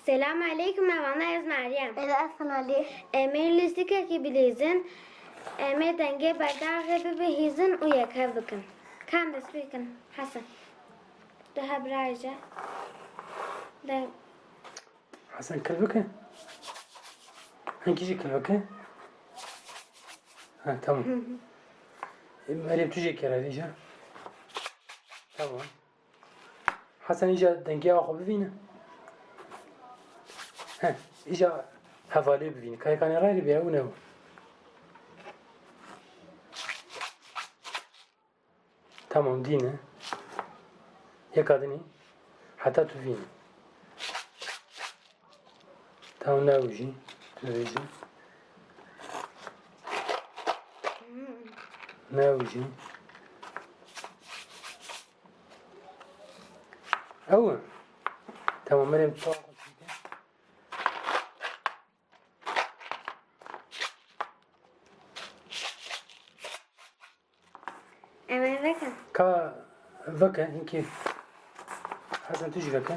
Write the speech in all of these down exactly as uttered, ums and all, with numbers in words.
Selam aleykum, me vana ez Meryem. Ez Hasan Ali. Em ê lîstikekî bilîzin. Em ê dengê berdaxê bibihîzin û yekhev bikin. Kan dest pê kin, Hasan. Daha birayê. De Hasan, kil bike. Hinkî jî kil bike. Ha, tamam. Meryem, tu jê kere dîja. Tamam. Hasan, îca dengê axa xwe bivîne. Heh, îca hevalê bivîne. Kayê kanê rayê bê, ew ne ew. Tamam, dîne. Yeka dinî. Heta tu vînî. Tamam, ne ew jî. Tu vê jî. Ne ew jî. Ew e. Tamam, Meryem, tu Em ê vekin. Ka veke, hinkî Hasan, tu jî veke.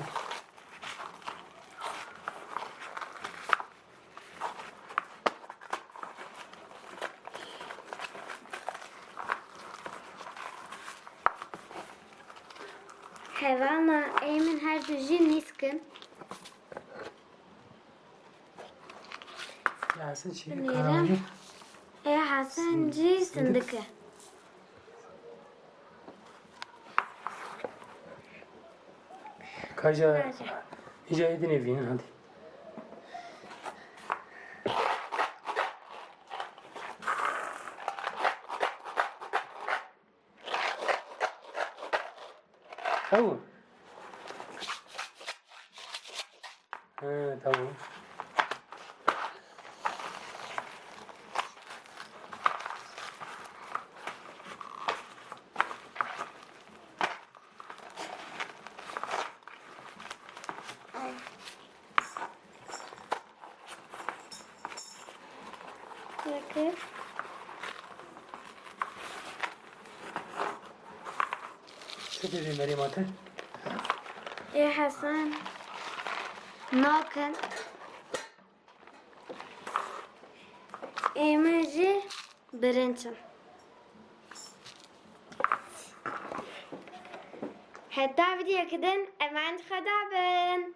Hevalna, ey min her du jî nîsk in. Ya Hasan çi? Binêrim. Kahve. E, Hasan jî sindik e. Kaja, kaja. Îca êdî nevînin, hadi. Ew. He, tamam. Bakın. Çi dibî Meryem te? Ê Hesen. Nakin. Ê min jî birinç in. Heta vîdyoyeke din, emanetê Xweda bin.